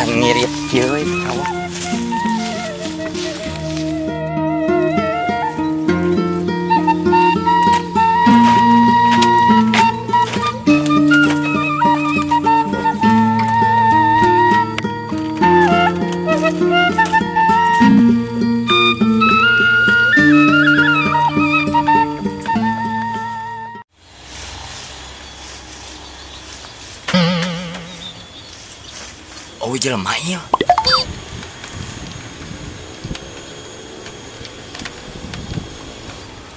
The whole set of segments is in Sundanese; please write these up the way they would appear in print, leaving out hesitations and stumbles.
Kan ngirit kieu we sawah. Oh, jelema ieu.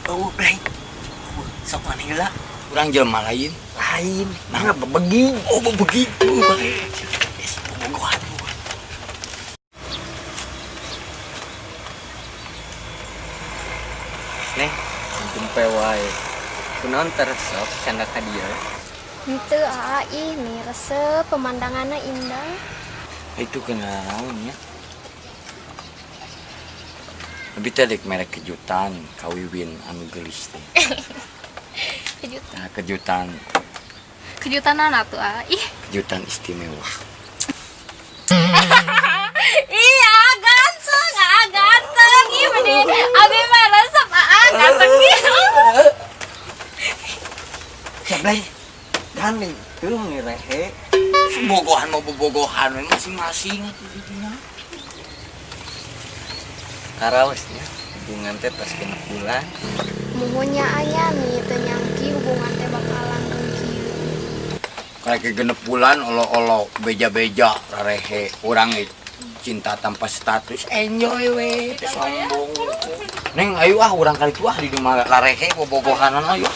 Oh, lain. Oh, sok maneh heula. Urang jelema lain. Lain. Mangga bebegi. Oh, bebegi. Oh, bae. Yes, bobogohan. Neng, jempe wae. Kunaon teresep canda ka dieu? Henteu aa, ih nih resep pemandanganna indah. Itu kena naon ya? Abi teh dek merek kejutan ka Wiwin anu geulis teh. Kejutan. Nah, kejutan. Kejutan naon atuh aa? Ih. Kejutan istimewa. Iya, ganteng, aa ganteng. Ih, meni abi mah resep aa ganteng kieu. Siap lain. Gandeng teu ngerehe. Bogohan mau bobogohan we masing-masing atuh di dinya. Karaosnya hubungan teh tos genep bulan. Muhun nya anya nih teu nyangki hubungan teh bakal langgeng kieu. Kayak genep bulan olo-olo beja-beja rarehe urang cinta tanpa status enjoy we teu sombong. Neng ayo ah urang kali tuh ah di rumah rarehe bobogohanan ayo.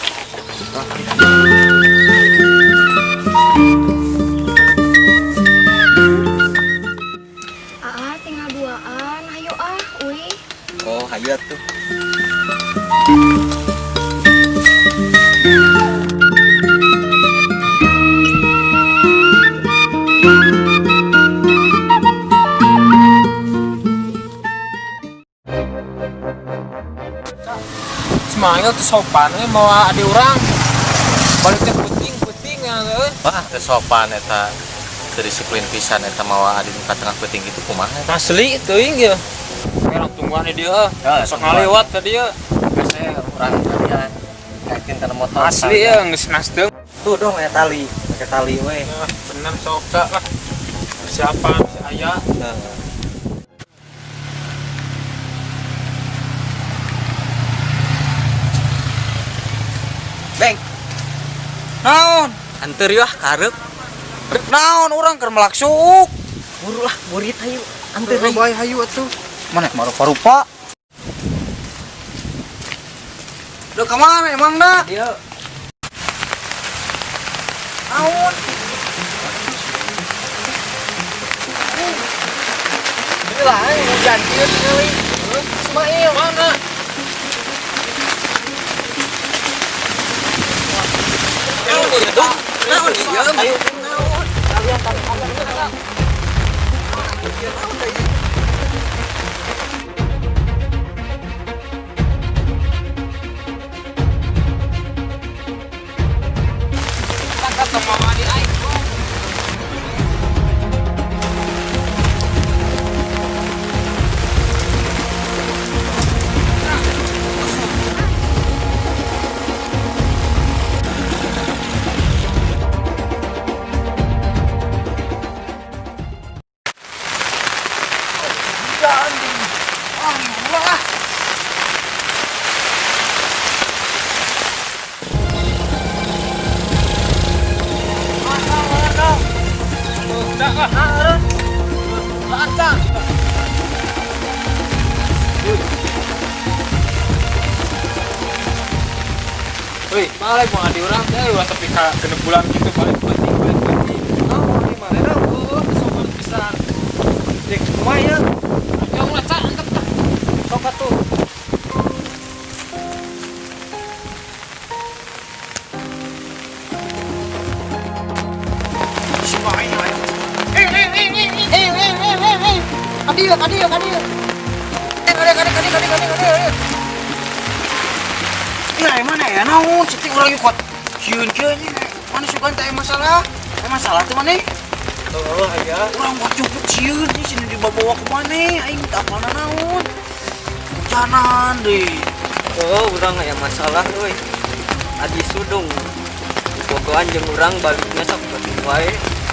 Aa tinggal duaan, ayo ah, uih. Oh, hayu atuh. Ismail tuh sopan we mawa ade urang. Balik teh peuting-peuting ya euy. Wah, teu sopan eta. Teu disiplin pisan eta mawa adi nu ka tengah peuting kitu kumaha eta? Asli teuing ge. Urang tungguan di dieu. Ya, Sok tungguan. ngaliwat ka dieu. Biasanya urang kalian kaitkeun kana motor. Asli ya geus nasteung. Tuh dong aya tali, pakai tali we. Ya, bener sok lah. Persiapan si aya. Heeh. Beng. Naon? Anteur yeuh kareup. Rek naon urang keur melak suuk. Buru lah, burit hayu. Anteur hayu. Bae hayu atuh. Mana marupa-rupa. Duh ka mana emang da? Dieu. Naon? Ini lah hujan kieu tingali. Ismail Mana? Naon ieu? Ayo naon? Kalian tadi kalian. Wih, balik mau adi urang teh ulah tapi ka genep bulan gitu balik penting balik penting. Naon di mana dah? Oh, sopan pisan. Dek kumaha ieu? Jauh lah, Cak, angkat lah. Sok atuh. Kadieu, kadieu, kadieu. Kadieu, kadieu, kadieu, kadieu, kadieu, kadieu. Nah, mana ya naon cetik urang yukot. Sieun kieu nya. Mana sugan teh masalah? Teh masalah teh maneh? Oh, aya. Urang mah cukup sieun nih sini dibawa ke mana? Aing teu apal naon. Hujanan deui. Oh, urang aya masalah euy. Adi sudung. Bogoan jeung urang baliknya sok penting wae.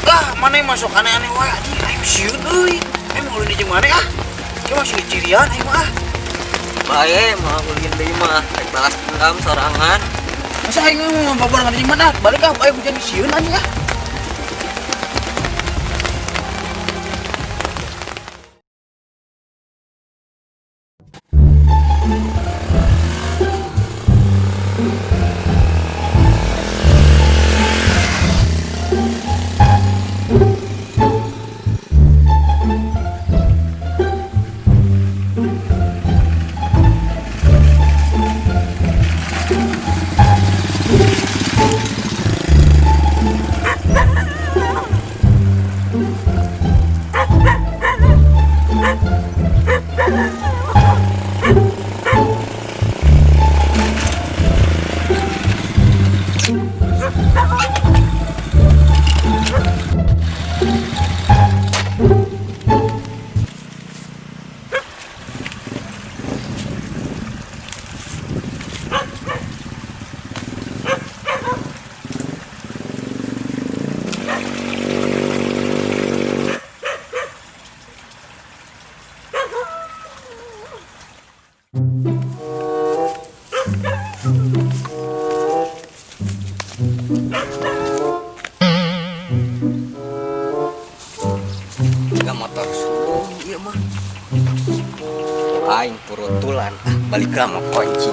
Lah, mana masuk aneh-aneh wae anjing aing sieun euy. Aing mau ulin jeung mana ah? Ieu masih cirian aing mah ah. Bae, mah ulin deui mah rek balas dendam sorangan. Masa aing mau babarengan jeung mana? Balik ah, aing hujan sieun anjing ah. Tiga motor sulung ieu mah. Aing purutulan, ah balik ka mah kunci.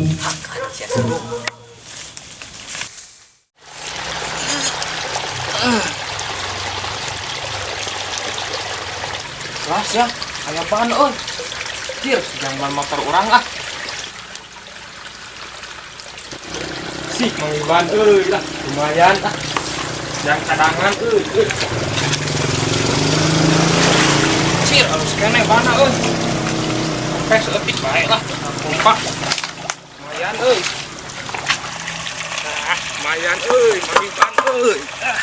Hakan sia sulung. Keras ya, aya ban euy. Kir, jangan motor urang ah. Sih, mang ban euy lah, lumayan ah. Yang cadangan euy, euy. Cir, alus keneh bana euy. Sampai seeutik bae lah, pompa. Lumayan euy. Ah, lumayan euy, mang ban euy. Ah.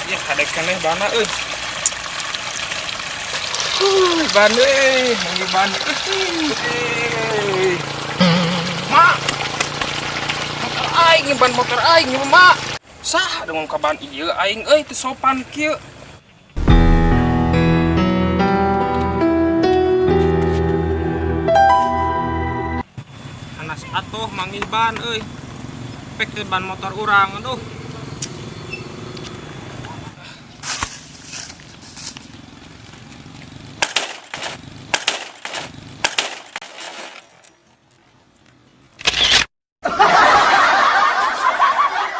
Ya, kadek keneh bana euy. Ban euy, manggih ban euy. Mak. Motor aing ban motor aing ieu mak. Sah dengan ka ban ieu aing euy teu sopan kieu. Anas atuh manggih ban euy. Pek teh ban motor urang aduh.